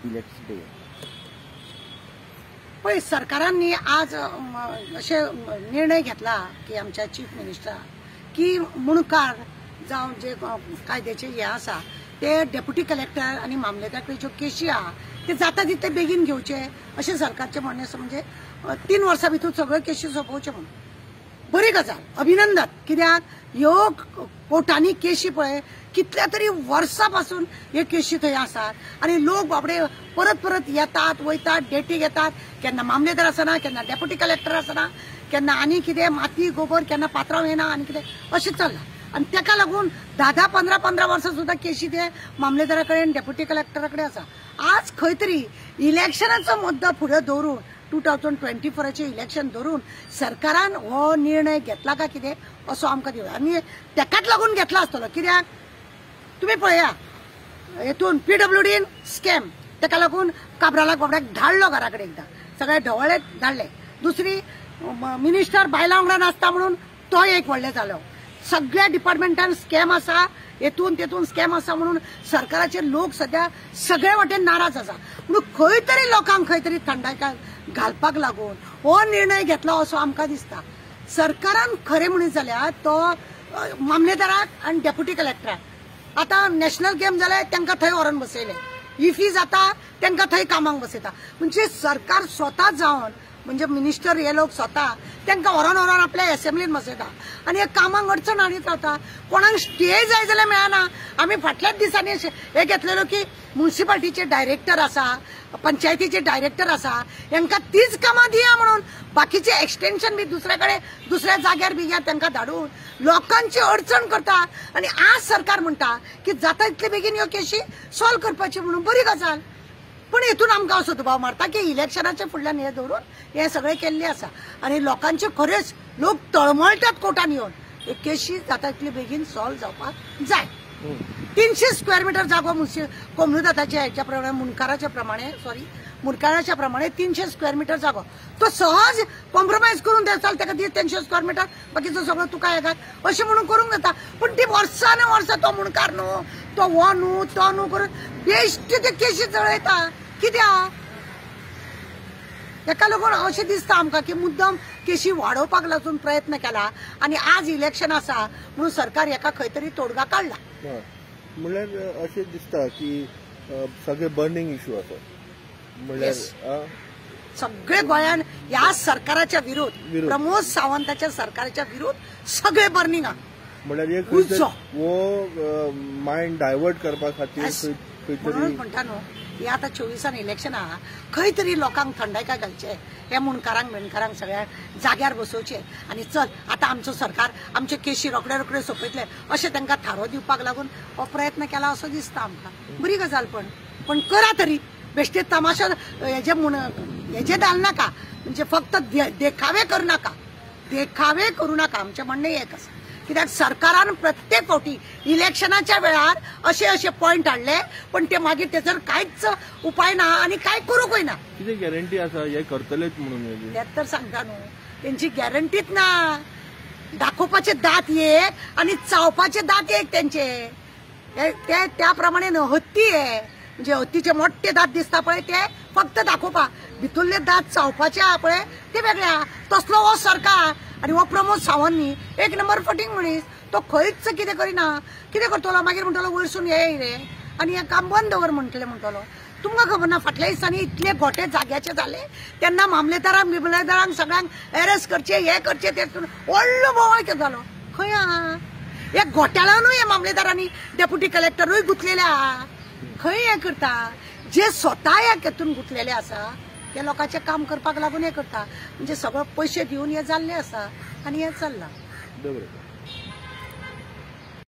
Election day. पळय सरकारांनी आज अशे निर्णय घेतला की आमच्या चीफ मिनिस्टर की मुणकार जावं जे कायद्याचे हे आसा ते डेप्युटी कलेक्टर आनी मामलेदार कडेन ज्यो केशी आहा ते जाता तितले बेगीन घेवचे अशें सरकारचें म्हणणें आसा. म्हणजे 3 वर्सां भितर सगळ्यो केशी सोंपोवच्यो म्हणून बरी गजाल, अभिनंदन. कित्याक ह्यो कोर्टांनी केशी पळय कितल्या तरी वर्सां पासून ह्यो केशी थंय आसात आनी लोक बाबडे परत परत येतात वयतात, डेटी घेतात, केन्ना मामलेदार आसना, केन्ना डेप्युटी कलेक्टर आसना, केन्ना आनी कितें माती गोबर, केन्ना पात्रांव येना आनी कितें अशें चल्लां. आनी तेका लागून 10-10, 15-15 वर्सां सुद्दां केशी ते मामलेदारा कडेन डेप्युटी कलेक्टरा कडेन आसा. आज खंय तरी इलेक्शनाचो मुद्दो फुडें दवरून 2024 इलेक्शन धरून सरकारान हो निर्णय घेतला काय कितें असो आमकां दिसता आनी तेकाच लागून घेतला आसतलो. कित्याक तुमी पळया हेतून PWDन स्कॅम, तेका लागून काब्रालाक बाबड्याक धाडलो घरा कडेन, एकदां सगळे ढवळे धाडले. दुसरी मिनिस्टर बायलां वांगडा नाचता म्हणून तो एक व्हडलें जालो. सगळ्या डिपार्टमेंटान स्कॅम आसा, हेतून तेतून स्कॅम आसा म्हणून सरकाराचे लोक सद्या सगळे वाटेन नाराज आसा. म्हणून खंय तरी लोकांक खंय तरी थंडाय घालपाक लागून हो निर्णय घेतला असो आमकां दिसता. सरकारान खरें म्हणीत जाल्यार तो मामलेदाराक आनी डेप्युटी कलेक्टराक आतां नॅशनल गेम जाल्यार तांकां थंय व्हरोन बसयले, इफी जाता तांकां थंय कामाक बसयता. म्हणजे सरकार स्वता जावन म्हणजे मिनिस्टर हे लोक स्वता तांकां व्हरोन व्हरोन आपल्या एसेंब्लीन बसयता आनी हे कामाक अडचण हाडीत रावता. कोणाक स्टे जाय जाल्यार मेळना. आमी फाटल्याच दिसांनी हे घेतलेलो की म्युनिसिपालिटीचे डायरेक्टर आसा, पंचायतीचे डायरेक्टर आसा, हांकां तीच कामां दिया म्हणून बाकीचे एक्सटेन्शन बी दुसऱ्या कडेन दुसऱ्या जाग्यार बी तांकां धाडून लोकांची अडचण करता. आनी आज सरकार म्हणटा की जाता तितले बेगीन ह्यो केशी सॉल्व करपाची म्हणून बरी गजाल. पण हेतून आमकां असो दुबाव मारता की इलेक्शनाच्या फुडल्यान हे दवरून हे सगळें केल्लें आसा आनी लोकांचे खरेंच लोक तळमळटात कोर्टान येवन हे केशी जाता तितले बेगीन सॉल्व जावपाक जाय. 300 स्क्वेअर मिटर जागो कोमलुदाताच्या हेच्या प्रमाणे मुणकाराच्या प्रमाणे सॉरी मुणकाराच्या प्रमाणे 300 स्क्वेअर मिटर जागो तो सहज कॉम्प्रोमायज करून चल ताका दी 300 स्क्वेअर मिटर बाकीचो सगळो तुका येतात अशें म्हणून करूंक जाता. पूण ती वर्सान वर्सां तो मुणकार न्हू, तो हो न्हू, तो न्हू करून बेश्टी ते केशी चलयता. कित्याक तेका लागून अशें दिसता आमकां की मुद्दम केशी वाडोवपाक लागून प्रयत्न केला आनी आज इलेक्शन आसा म्हणून सरकार हेका खंय तरी तोडगा काडला. म्हणल्यार अशें दिसता की सगळे बर्निंग इशू आसा म्हणल्यार सगळे गोंयान ह्या सरकाराच्या विरोध, प्रमोद सावंताच्या सरकाराच्या विरोध सगळे बर्निंग आहा. म्हणल्यार एक हो मायंड डायवर्ट करपा खातीर म्हणून म्हणटा न्हू हे आतां 24 इलेक्शन आहा, खंय तरी लोकांक थंडाय काय घालचे, हे मुणकारांक मेणकारांक सगळ्या जाग्यार बसोवचे आनी चल आतां आमचो सरकार आमचे केशी रोखडे रोखडे सोंपयतले अशें तांकां थारो दिवपाक लागून हो प्रयत्न केला असो दिसता आमकां. बरी गजाल पण पण करा तरी बेश्टे तमाशा हेजे म्हूण हेजे घालनाका, म्हणजे फक्त देखावे करू नाका, देखावे करू नाका. आमचें म्हणणें एक आसा कित्याक सरकारान प्रत्येक फावटी इलेक्शनाच्या वेळार अशे अशे पॉयंट हाडले पण ते मागीर तेचेर कांयच उपाय ना आनी कांय करूंकूय ना. कितें गॅरंटी आसा हे करतलेच म्हणून? तेच तर सांगता न्हू, तेंची गॅरंटीच ना. दाखोवपाचे दांत एक आनी चावपाचे दांत एक तेंचे, ते त्या प्रमाणे न्हू. हत्ती हे म्हणजे हत्तीचे मोठे दांत दिसता पळय ते फक्त दाखोवपाक, भितरले दांत चावपाचे आहा पळय ते वेगळे आहा. तसलो हो सरकार आनी हो प्रमोद सावंत न्ही एक नंबर फटींग मनीस, तो खंयच कितें करिना. कितें करतलो मागीर म्हणटलो वयरसून हे रे आनी हें काम बंद दवर म्हणटले म्हणटलो. तुमकां खबर ना फाटल्या दिसांनी इतले गोटे जाग्याचे जाले तेन्ना मामलेदारांक बिमलेदारांक सगळ्यांक एरेस्ट करचे हे करचे ते व्हडलो बोवाळ जालो. खंय आहा हे घोटाळ्यानूय हे मामलेदारांनी डेप्युटी कलेक्टरूय गुंतलेले आहा. खंय हें करता जे स्वता ह्या हेतून गुंतलेले आसा ते लोकांचें काम करपाक लागून हें करता. म्हणजे सगळो पयशे दिवन हें जाल्लें आसा आनी हें चल्लां.